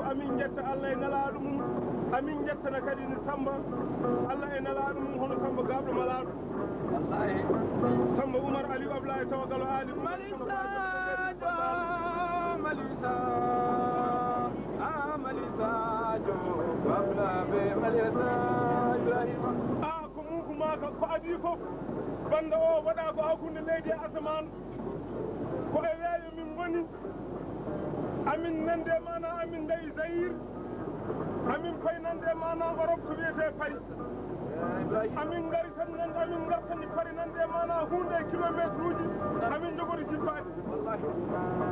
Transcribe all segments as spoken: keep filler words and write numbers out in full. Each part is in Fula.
Amin njetta Allah e nelaaɗo mum. Amin njettana kadi ne Samba Allah e nelaaɗo mum, hono Samba Gaaɓɗo Malaaɗo. Samba Umar Aliou Ablaye Sow Galo Aali. Malisajo, Malisa, ah, Malisajo, Babla be Malisa Ibrahima. Ah, ko mum ko maaka, ko adii fof. Bannda o waɗa ko hakkunde leydi e asamaan. Ko e weeyo min ngoni. Amin nande mana amin ndayi Zaïre. Amin pay nande mana Europe to wiyete pay. Amin ngari tan nan amin ngartani pari nande mana hunde e kilometre uji. Amin jogori jippaade.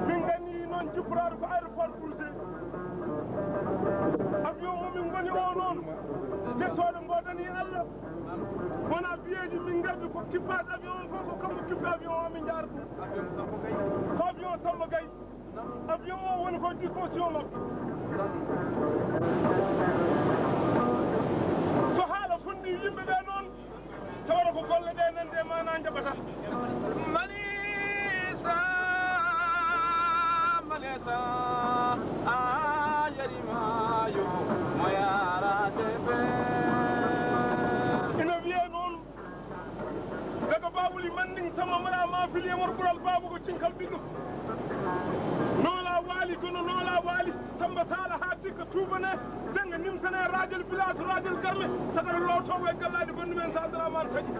Min ngani noon jipporaade ko aéroport Bourget. Avion mo min ngoni o noon. Jettoɗo mbo dani Allah. Wona biyeeji min ngardi ko kippaade avion o fof ko kammo kippi avion o min njaara ɗum. Ko avion Samba Gaye. Avion o woni ko disposition makko. So haala fonni yimɓe ɓe noon, tawata ko golle ɗe nande mana njaɓata. Malisa, Malisa, a yarima yo mo yarate ɓe. Ina wiye noon, daga Bawuli Manding sama mara ma fili e mor ɓural baaba ko cinkal ɓiɗɗo. Noola waali, gono noola waali, Samba Sala haa tikka tuubane, jannga nimsane, raajal village, raajal garme, tagata lootowo e gallaade gonɗi men Sala Dramane taƴi.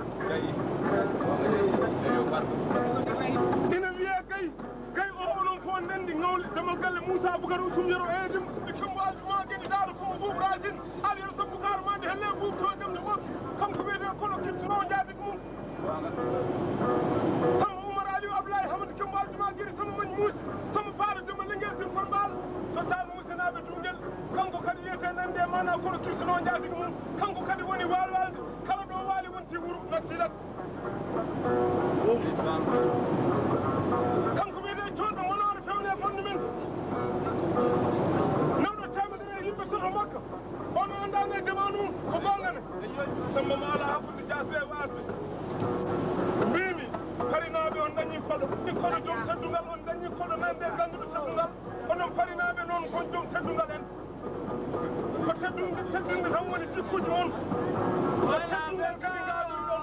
Ina wiye Gaye, Gaye o onon fof ndendi ngawle, damal galle Moussa Boucar Ousum Yero e dim, e Kembo Aljumaa Gedi Daaro Fo Buub Racine, Aliou Sow Boucar Mande Helle Buub to Demde Ɓokki, kanko wiyete kono kirtinowo jaabik mum. Samba Oumar Aliou Ablaye Hamadou Kembo Aljumaa Gedi Samba Mañ Muusi, Samba Faara Demba Linguère Bin Farmbal, to Taan Muusinaaɓe Dungel, kanko kadi wiyete nande mana kono kirtinowo jaabik mum, kanko kadi woni walwalde, kala ɗo waali wonti wuro, natti lat. Kanko wiyete joɗɗo manoore fewne e ɓandu men. Nawɗo temedere e yimɓe toto makka. On o anndaani e jamaanu mum ko goonga ne. Samba Maala hakkunde jaasɓe e waasɓe. Mbiimi, parinaaɓe on dañi koɗo. Koɗo joom teddungal on dañi koɗo nande e gannduɗo teddungal. Onon parinaaɓe noon kon joom teddungal en. Ko teddungal, teddungal tan woni jikkuuji mon. Ko teddungal kadi ngaadun ɗon.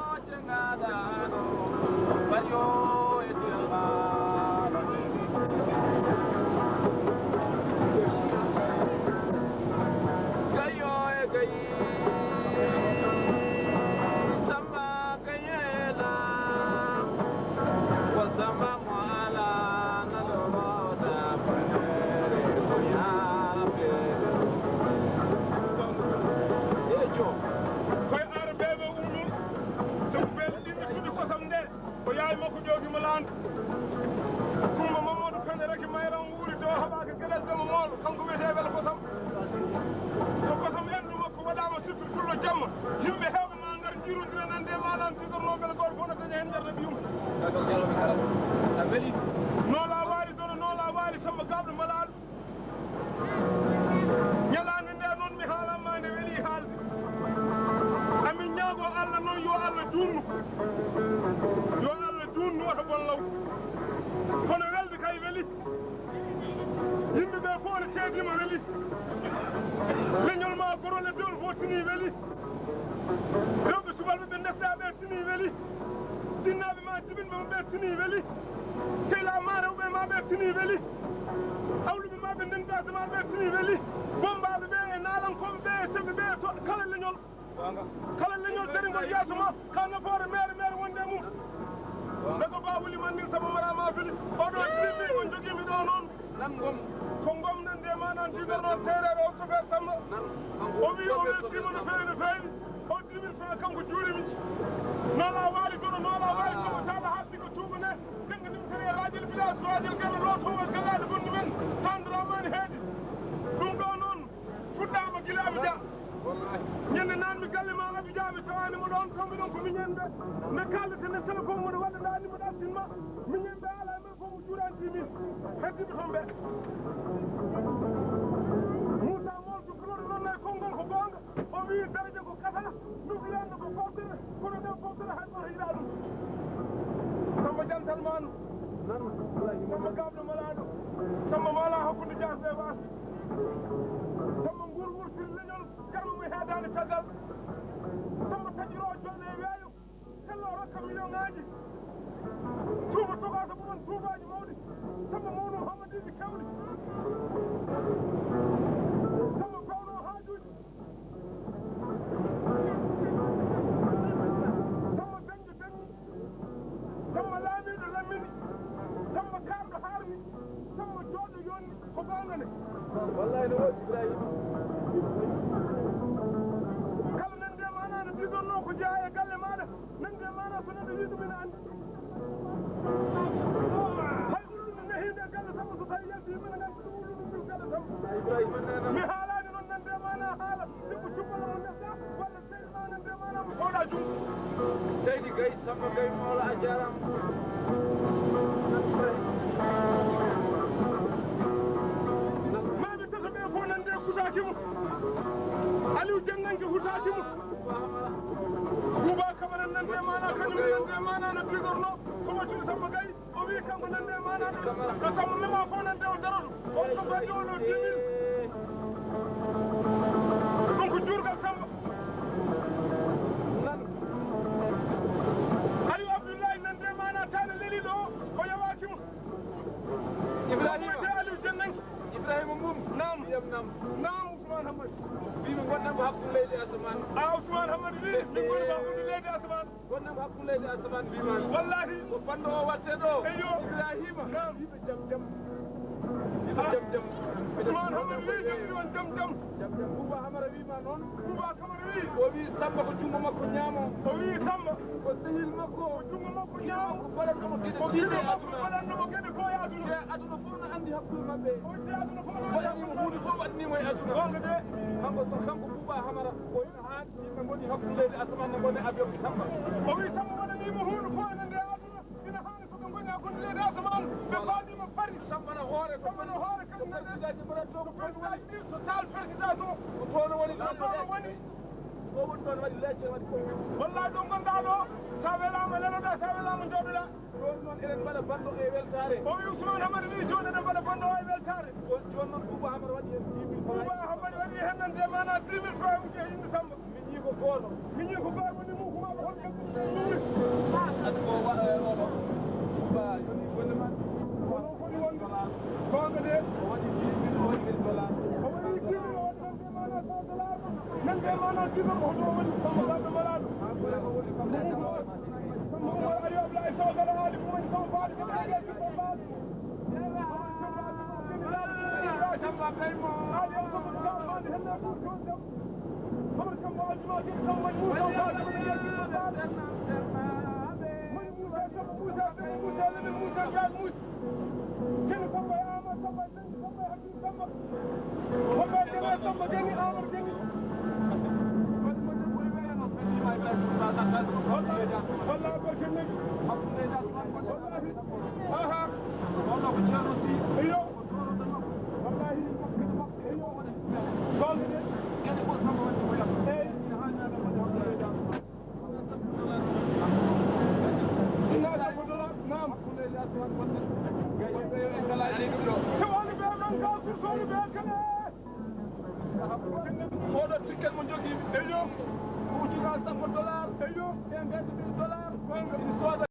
Koye Aarabeeɓe ummi, sabu ɓe ɗiɗi cuɗi kosam nde, o yaay makko ƴoogi mo laandu. Kumba Mamadou Pende raki mayra on wuuri dow haɓaaka geɗel demo moolo, kanko wiyetee wela kosam. So kosam endu makko waɗaama sippi pullo jamma, yimɓe heewɓe ma ngar njiirondira nande e ma lan tigorno mbele gooto fof no daña heen njarna ɓiyum. Noola waali dono, noola waali Samba Gaaɓɗo Malaaɗo. Ñalaande nde noon mi haalan ma nde weli haalde. Amin ñaago Allah noon yo Allah juunnu. Yo Allah juunnu wata bon law. Kono welde kay weli. Yimɓe ɓe fof ne ceedima weli. Leñol ma gorole dewol fof tini weli. Rewɓe subalɓe ɓe ndesɗa ɓe tini weli. Jinnaaɓe ma jibinɓe ma ɓe tini weli. Sehilaaɓe ma rewɓe ma ɓe tini weli. Awluɓe ma ɓe ndentaaɓe ma ɓe tini weli. Bommbaaɓe ɓe e naalankooɓe ɓe e sehɓe ɓe e to kala leñol. Kala leñol daringol yeeso ma ka nafoore meere meere wonde e mum. Daga Baabuli man min sabu mara ma fili. Oɗo jibinɓe on jogiimi ɗo noon. Nan ngom. Ko ngom nan nde manan digal noon seereer o sofeer Samba. O wi o weltiima no feewi no feewi. O dix mille francs kanko juurimi. Noola waali gono, noola waali gono, taala haaldi ko tuuba ne. Jannga nim sere raajel village, raajel galle, lootowal gallaade gonɗi men. Tan Dramane heedi. Ɗum ɗo noon fuɗɗaama gila Abidjan. Ñande naan mi galle ma Abidjan, ɓe tawaani mo ɗoon, taw mbiɗon ko miñen ɓe. Nde kaaldaten e téléphone mo ɗo waɗa ɗaani mo ɗaltin ma. Miñen ɓe alaa e men fof mo juuranti min. Heddiɓe toon ɓe. Moussa Mol Tukulor noon e konngol ko goonga. O wii daraja ko kasa, nufleendu ko foftere, kono nden foftere hay gooto yiɗaa ɗum. Samba jantal maan, Samba gaaɓɗo malaaɗo, Samba maalaa hakkunde jaasde e waasde. Samba Taƴiroo jooɗo e weeyo. Sello rokka miliyonŋaaji. Tuuba togaasa ɓuran tuubaaji mawɗi. Samba mawno hammadiiji keewɗi. Samba fewno haajuuji. Samba beñɗo beñi. Samba laamiiɗo lammini. Samba kaarɗo haarni. Samba jooɗo yonni. Ko goonga ne? Wallahi no waɗi Ibrahima. Kala nan nde maana no bidonno ko jeyaa e galle maaɗa. Nan nde maana so neɗɗo wiɗo mina anndi. Hay ullude nde hinde e galle Samba so tawi yalti mina nganndi ɗum ullude ɗum galle Samba. Ibrahima nee na. Mi haalaani noon nan nde maana haala. Debbo cubbala mo neɗɗa walla seydi maana nde maana mo fooɗa junngo. Seydi Gaye, Samba Gaye, Mawla, a jaaraama. Maaɓe tato ɓe fof nande e kutaaki mo. Aliou Jannanke hutaaki mo. Bouba Camara nande e maana, kañum nande e maana no pigorno. Ko waccude Samba Gaye, o wi kanko nande e maana no. Ɗo Samba mema fof nande o daroto. On ko bajjo on o dix mille. Ɗum ko juurgal Samba. Nan. Aliou Abdoulaye nande maana taane leli ɗo, o yawaaki mo. Ibrahima. Wiyete Aliou Jennanke. Ibrahima Mbum. Naam. Ndiyam nam. Naam, Ousmane Hamadi. Mbimi gonɗen ko hakkunde leydi e asamaan. A, Ousmane Hamadi wi, min ngoni ko hakkunde leydi e asamaan. Gonɗen ko hakkunde leydi e asamaan mbimami. Wallahi. Ko banndo o watte ɗo. Eyyo. Ibrahima. Naam. Wiɓe jam jam. Wiɓe jam jam. Ousmane Hamadi wi, jam jam, jam jam. Jam jam. Bouba Hamara wima noon. Bouba Camara wi. O wi Samba ko junngo makko ñaamo. O wi Samba. Ko sehil makko. Ko junngo makko ñaamo. Ko baɗanno mo geɗe tiiɗe e aduna. Ko baɗanno mo geɗe ko e aduna. Te aduna fof no anndi hakkunde maɓɓe. O te aduna fof no anndi hakkunde maɓɓe. Waɗani mo huunde fof waɗani mo e aduna. Goonga de. Kanko so kanko Bouba Hamara. O wi no haani yimɓe ngoni hakkunde leydi asamaan no ngoni avion Samba. O wi Samba waɗani mo huunde fof ene nde aduna. Ina haani ko ɓe ngoni hakkunde leydi asamaan. Ɓe mbaɗi mo pari. Samba no hoore ko Samba no hoore ko présidentji mbaɗata to ko présidentji ɗi total présidence o. Ko toon woni ko toon woni. Ko woni ɗoon waɗi lecce waɗi ko. Wallahi ɗo ngonɗaa ɗo, sa welaama leloɗaa, sa welaama njooɗoɗaa. Jooni noon eɗen mbaɗa banndo e weltaare. O wi Ousmane Hamadi wi jooni eɗen mbaɗa banndo o e weltaare. Jooni noon Bouba Hamara waɗi heen dix mille francs. Bouba Hamadi waɗi heen nande maana dix mille francs uji e innde Samba. Min ñii ko gooto. Min ñii ko gooto woni mum ko maɓɓe hol kamɓe ɗum. Adi ko wa-, e oɗo. Bouba yoni golle ma. Kono foti wonde. Goonga de. O waɗi dix mille, o waɗi mille dollars. O waɗi dix mille, o waɗi Nande maana dino ko hoto woni Samba Balde Malaaɗo. Samba Umar Aliou Abdoulaye Sow Galo Ali ko woni Samba Balde ko woni Samba Balde. Samba Kaymo. Ali Samba Balde henna ko jom jom. Samba Kaymo Aldi ma ke Samba Musa Balde ko woni Samba Balde. Moni Musa Samba Musa Samba Musa Lamine Musa Gaye Musa. Kene Samba Ama Samba Samba Hakim Samba. Samba Geni, Samba Geni, Amadou Geni. Walla, walla, barke Nabi. Wallahi. Aha. Iyo. Wallahi. Iyo. Golle de. Eyi. Inna sabbotola, naam. Sewani ɓe noon ka kursoni ɓe kala. Oɗo ticket mo jogii. Eyo. Ko ujuga sappo dollar. Eyo. Cinquante mille dollar. Gonga. Ina sooda